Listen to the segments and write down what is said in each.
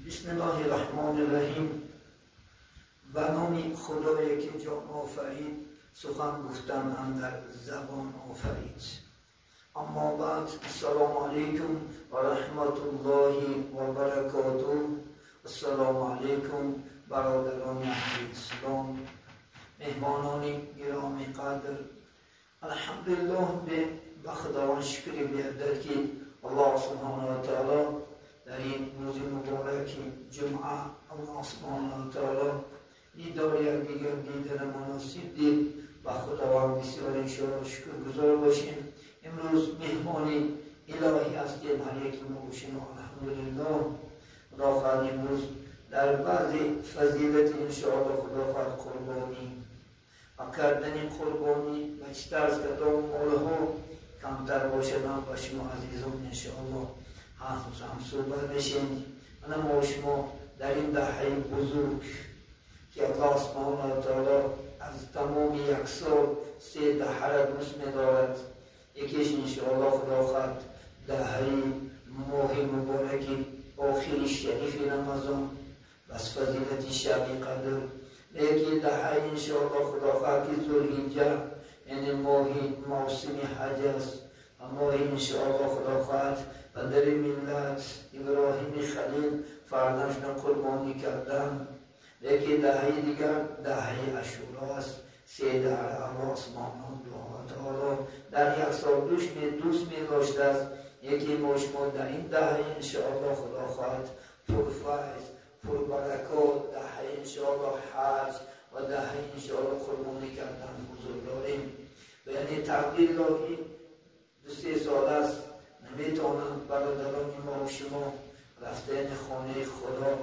بسم الله الرحمن الرحیم. به نام خدایی که جان آفرید، سخن گفتن اندر زبان آفرید. اما بعد، السلام علیکم و رحمت الله و برکاته. السلام علیکم برادران اهل اسلام، مهمانان گرامی قدر. الحمدلله، به خداوند شکر بیادر که الله سبحانه و تعالی در این روز مبارک جمعه الله سبحانه و تعالی دیدار یکدیگر دیدن مناسب دید و خداوند بسیار انشاءالله شکرگزار باشیم. امروز مهمانی الهی هستیم هر یکی ما و شما. الحمدلله، خدا خواهد امروز در بعض فضیلت انشاءالله خدا خواهد قربانی و کردن قربانی و چه طرز کدام مالها کمتر باشد هم با شما عزیزان انشاءالله هم صحبت بشیم. من ما و شما در این دهه بزرگ که الله سبحانه و تعالی از تمام یک سال سه دهه را دوست می‌دارد، یکیش انشاءالله خدا خواهد دهه ماه مبارک آخر شریف رمضان بس فضیلت شب قدر، یکی دهه انشاءالله خدا خواهد که ذوالحجه یعنی ماه موسم حج است و ماه انشاءالله خدا خواهد پدر ملت ابراهیم خلیل فرزندشان قربانی کردن، یکی دهه دیگر دهه عاشورا است. سه دهه الله سبحانه و تعالی در یک سال دوست می داشته است. یکی ما شما در این دهه انشاءالله خدا خواهد پرفیض پربرکات دهه انشاءالله حج و دهه انشاءالله قربانی کردن حضور داریم. و یعنی تقدیر الهی 2-3 سال است نمیتونند برادران ما و شما رفتن خانه خدا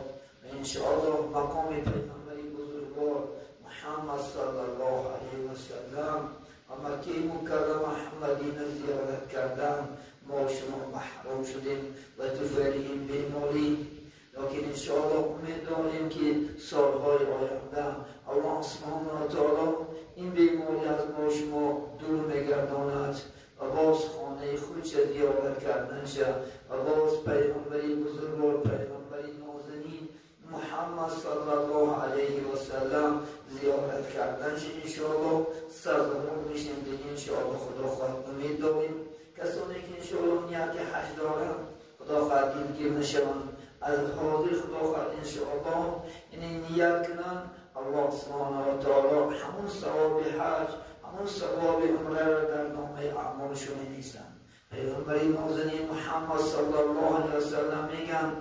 و انشاءالله مقام پیغمبری بزرگوار محمد صلی الله علیه و سلم و مکه مکرمه مدینه زیارت کردن ما و شما محروم شدیم و طفیل این بیماری. لیکن انشاءالله امید داریم که سالهای آینده الله سبحانه و تعالی این بیماری از ما و شما دور میگرداند و باز خانه خودش زیارت کردن شد و باز پیغمبری بزرگوار پیغمبری نازنین محمد صلی الله علیه و سلم زیارت کردن شد انشاءالله سرزمان میشیم دیگه انشاءالله خدا خواهد امید داریم. کسانی که انشاءالله نیت حج دارند خدا خواهد دلگیر نشوند، از حاضر خدا خواهد انشاءالله یعنی نیت کنند الله سبحانه و تعالی همون ثواب حج همون ثواب عمره را در نامه اعمالشون می‌نویسند. پیغمبر نازنین محمد صلی الله علیه و سلم میگن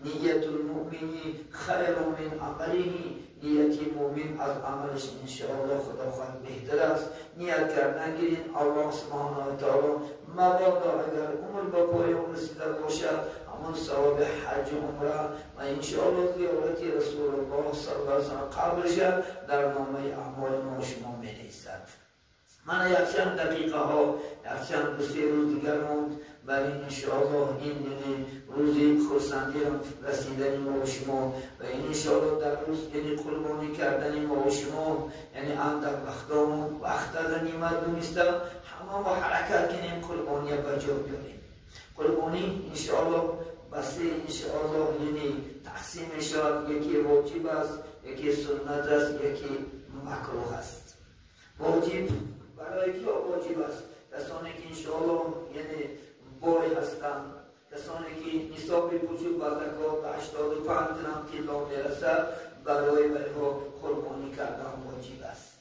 نیت المؤمن خیر من عمله، نیت مؤمن از عملش انشاءالله خدا خواهد بهتر است. نیت کردن گیرین الله سبحانه و تعالی مبادا اگر عمر با پایان رسیده باشد همون ثواب حج و عمره و انشاءالله زیارت رسول الله صلی الله علیه و سلم قبرش در نامه اعمال ما شما می‌نویسد. من یکچند دقیقه ها یکچند 2-3 روز دیگر موند برای انشاءالله این یعنی روزی خرسندی رسیدن ما و شما و این انشاءالله در روز یعنی قربانی کردن ما و شما یعنی اندک وقتامون وقت غنیمت دونسته همه ما حرکت کنیم قربانی به جا بیاریم. قربانی انشاءالله بسته انشاءالله یعنی تقسیم شد، یکی واجب است، یکی سنت است، یکی مکروه است. واجب برای کی واجب است؟ کسانی که انشاءالله یعنی بای هستند، کسانی که نصاب وجوب و زکات به 85 گرم طلا میرسد برای اونها قربانی کردن واجب است.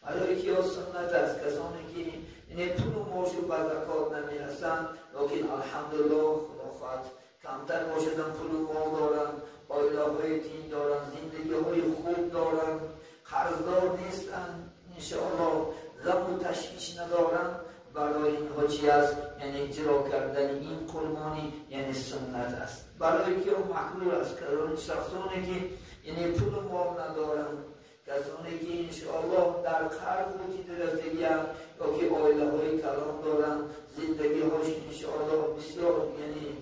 برای کی سنت است؟ کسانی که یعنی پول و معاش به زکات نمیرسند لیکن الحمدلله خدا خواهد کمتر باشدن پول و مال دارند، عائله های دین دارند، زندگی های خوب دارند، قرضدار نیستند، انشاءالله غم و تشویش ندارند، برای اینها چی است؟ یعنی اجرا کردن این قربانی یعنی سنت است. برای که مکروه است؟ شخصانی که یعنی پول و مال ندارند، کسانی که انشاءالله در قرض وجود رفتگی‌اند یا که عائله های کلان دارند، زندگی هاش انشاءالله بسیار یعنی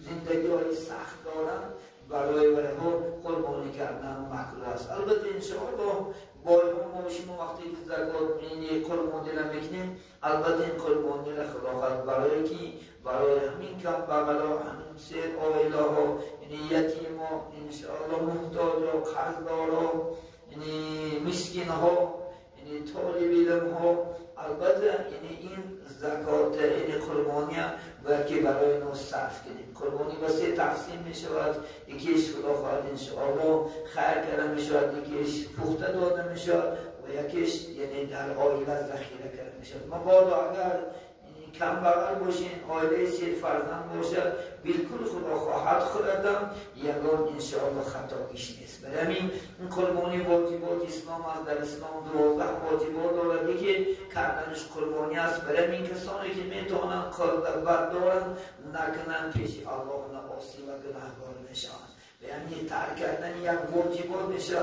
زندگی های سخت دارند، برای اونها قربانی کردن مکروه است. البته انشاءالله با ما شما وقتی که زکات یعنی قربانی را میکنیم، البته این قربانی را خدا خواهد برای کی؟ برای همین کم بغلا، همین سه عائله ها، یعنی یتیما، انشاءالله محتاجا، قرضدارا، یعنی مسکین ها، یعنی طالب علم ها. البته یعنی این زکات یعنی قربانی باید که برای اینا صرف کنیم. قربانی به سه تقسیم می شود، یکیش خدا خواهد انشاءالله خیر کرده می شود، یکیش پخته داده می شود و یکیش یعنی در عائله ذخیره کرده می شود. مبادا اگر کم بغل باشین، عائله سه فرزند باشد، بالکل خدا خواهد خوردم یگان انشاءالله خطاگیش نیست. برای همین این قربانی واجبات اسلام است. در اسلام 12 واجبات دارد، یکی کردنش قربانی است. برای همین کسانی که میتونن قدرت دارن نکنن پیش الله نعاصی و گناهکار میشن. یعنی ترک کردن یک واجبات میشه.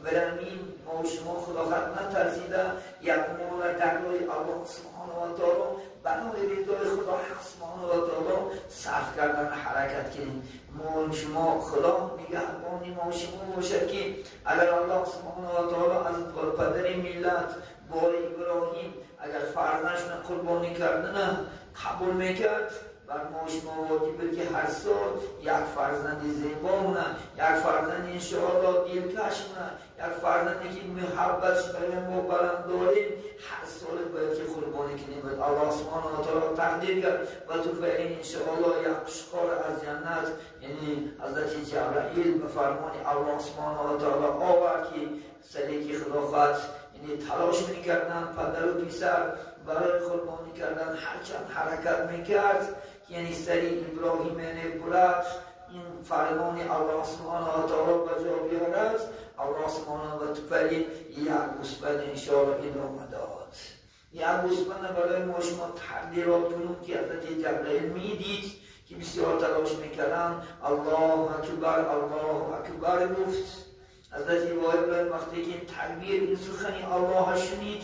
برای همین ما و شما خدا خواهد نترسیده یک مال در راه الله سبحانه و تعالی برای رضای خدا حق سبحانه و تعالی صرف کردن حرکت کنیم. ما و شما خدا نگهبانی ما و شما باشد که اگر الله سبحانه و تعالی از پدر ملت بار ابراهیم اگر فرزندش قربانی کردن قبول میکرد، بر ما شما واجب که هر سال یک فرزند زیبا مونه، یک فرزند انشاءالله دلکش مونه، یک فرزندی که محبتش برای ما بلند داریم، هر سال باید که قربانی کنیم. الله سبحانه و تعالی تقدیر کرد و تو فعلین انشاءالله یک قشقار از جنت یعنی حضرت جبرائیل به فرمان الله سبحانه و تعالی آورد که سلیکی خدا خواهد یعنی تلاش میکردن پدر و پسر برای قربانی کردن، هرچند حرکت میکرد یعنی سری ابراهیم برد این فرمان الله سبحانه و تعالی به جا بیارد. الله سبحانه و تعالی یک گوسفند انشاءالله ادامه داد. یک گوسفند برای ما شما تقدیرات کنون که حضرت جبرائیل میدید که بسیار تلاش میکردن، الله اکبر الله اکبر گفت. حضرت ابراهیم وقتی که این تکبیر این سخنی الله شنید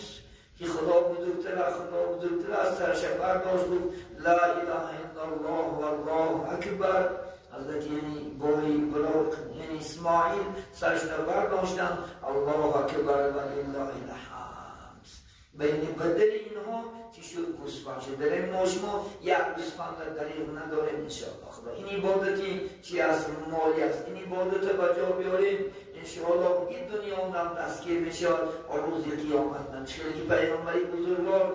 که خدا بزرگتر است، خدا بزرگتر است، سرش برداشت گفت لا اله الا الله والله اکبر. حضرت یعنی بای براق یعنی اسماعیل سرش برداشتن الله اکبر و لله الحمد. بین بدل اینها چی شد؟ گوسفند شد. در این ما شما یک گوسفند در دریغ نداریم انشاءالله. خدا این عبادتی چی است؟ مالی است. این عبادت به جا بیاریم انشاءالله این دنیا هم دستگیر میشه و روز قیامت هم. چرا که پیامبری بزرگوار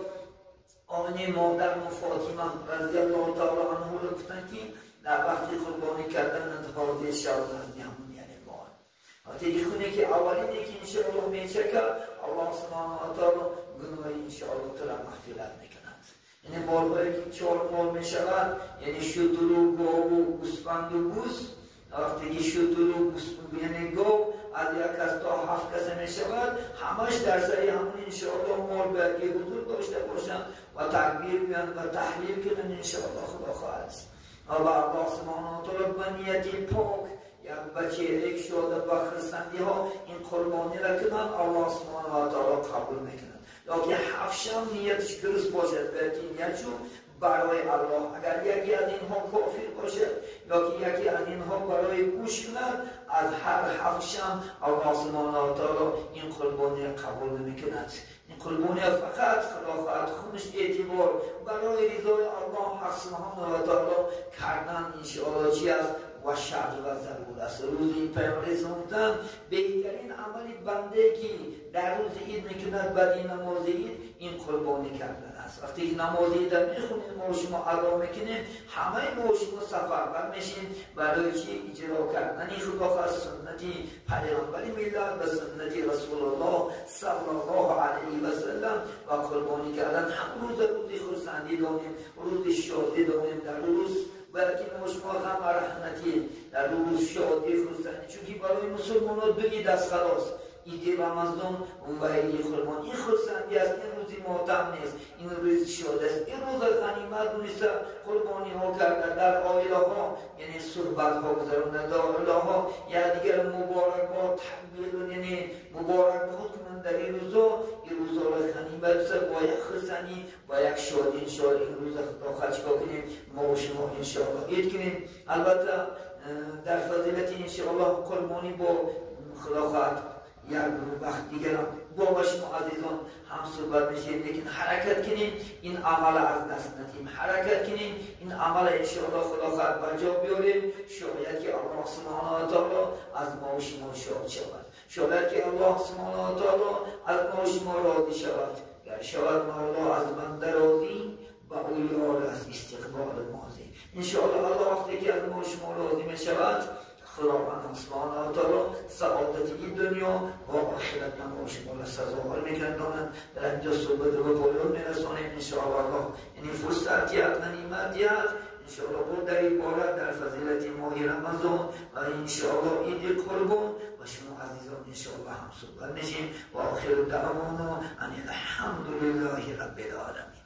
آنی مادر فاطمه رضی الله تعالی عنها رو گفتن که در وقتی قربانی کردن انتخاب شهادت همون یعنی مال. وقتی خونه که اولینی که انشاءالله میچکه الله سبحانه و تعالی گناه انشاءالله تو را مغفرت میکند. یعنی مالهایی که 4 مال میشود، یعنی شتر و گاو و گوسفند و گوس، وقتی که شتر و یعنی گاو از 1 کس تا 7 کس میشود، همش در سری همون انشاءالله مال باید که حضور داشته باشند و تکبیر بیان و تحلیل کنند انشاءالله خدا خواهد. و الله سبحانه و تعالی به نیت پاک یک بچه یک شده و خرسندی ها این قربانی را کنند، الله سبحانه و تعالی قبول میکنند. لکن 7 نیتش درست باشد، بلکه نیتشون برای الله. اگر یکی از اینها کافر باشد یا که یکی از اینها برای گوش کند، از هر 7 الله سبحانه و تعالی این قربانی قبول نمیکند. این قربانی فقط خدا خواهد خونش اعتبار برای رضای الله سبحانه و تعالی کردن انشاءالله چی است؟ و شرط و ضرور است. روز این پیامبر اسلام بهترین عمل بنده که در روز عید میکند بعد این نماز عید این قربانی کردن است. وقتی که نماز عید میخونیم ما شما ادا میکنیم، همه ما شما سفربر میشیم برای چی؟ اجرا کردن خدا خواست سنتی پیامبر ملت و سنتی رسول الله صلی الله علیه و سلم و قربانی کردن. هم روز روز خرسندی داریم، روز شادی داریم. در روز بلکه ما شما غم و رحمتی در روز شادی خرسندی، چون که برای مسلمان ها دو عید است خلاص، عید رمضان و عید قربان. این خرسندی است، این روزی ماتم نیست، این روز شاد است، این روز غنیمت دونسته قربانی ها کرده در عائله ها، یعنی صحبت ها گذراندن در عائله ها، یا دیگر مبارک ها تکبیر، یعنی مبارک ها کنند در این روزا. این روزا را غنیمت دونسته با یک خرسندی با یک شادی انشاءالله این روز خدا خرج کنیم ما و شما انشاءالله عید کنیم. البته در فضیلت انشاءالله قربانی با خدا خواهد یک وقت دیگر با شما عزیزان هم صحبت میشه. لیکن حرکت کنیم این عمل از دست ندیم، حرکت کنیم این عمل انشاءالله خدا خواهد بجا بیاریم. شاید که الله سبحانه و تعالی از ما و شما شاد شود، شاید که الله سبحانه و تعالی از ما و شما راضی شود. گر شود مولا از بنده راضی و او یار از استقبال ماضی. انشاءالله الله وقتی که از ما و شما راضی می شود، خداوند سبحانه و تعالی سعادت این دنیا و آخرت ما و شما را سزاوار می‌گرداند. در اینجا صحبت رو به پایان می‌رسانیم. انشاءالله یعنی فرصتیت غنیمتیت انشاءالله بود در این باره در فضیلت ماه رمضان و انشاءالله عید قربان و شما عزیزان انشاءالله هم صحبت میشیم. و آخر دعوانا ان الحمد لله رب العالمین.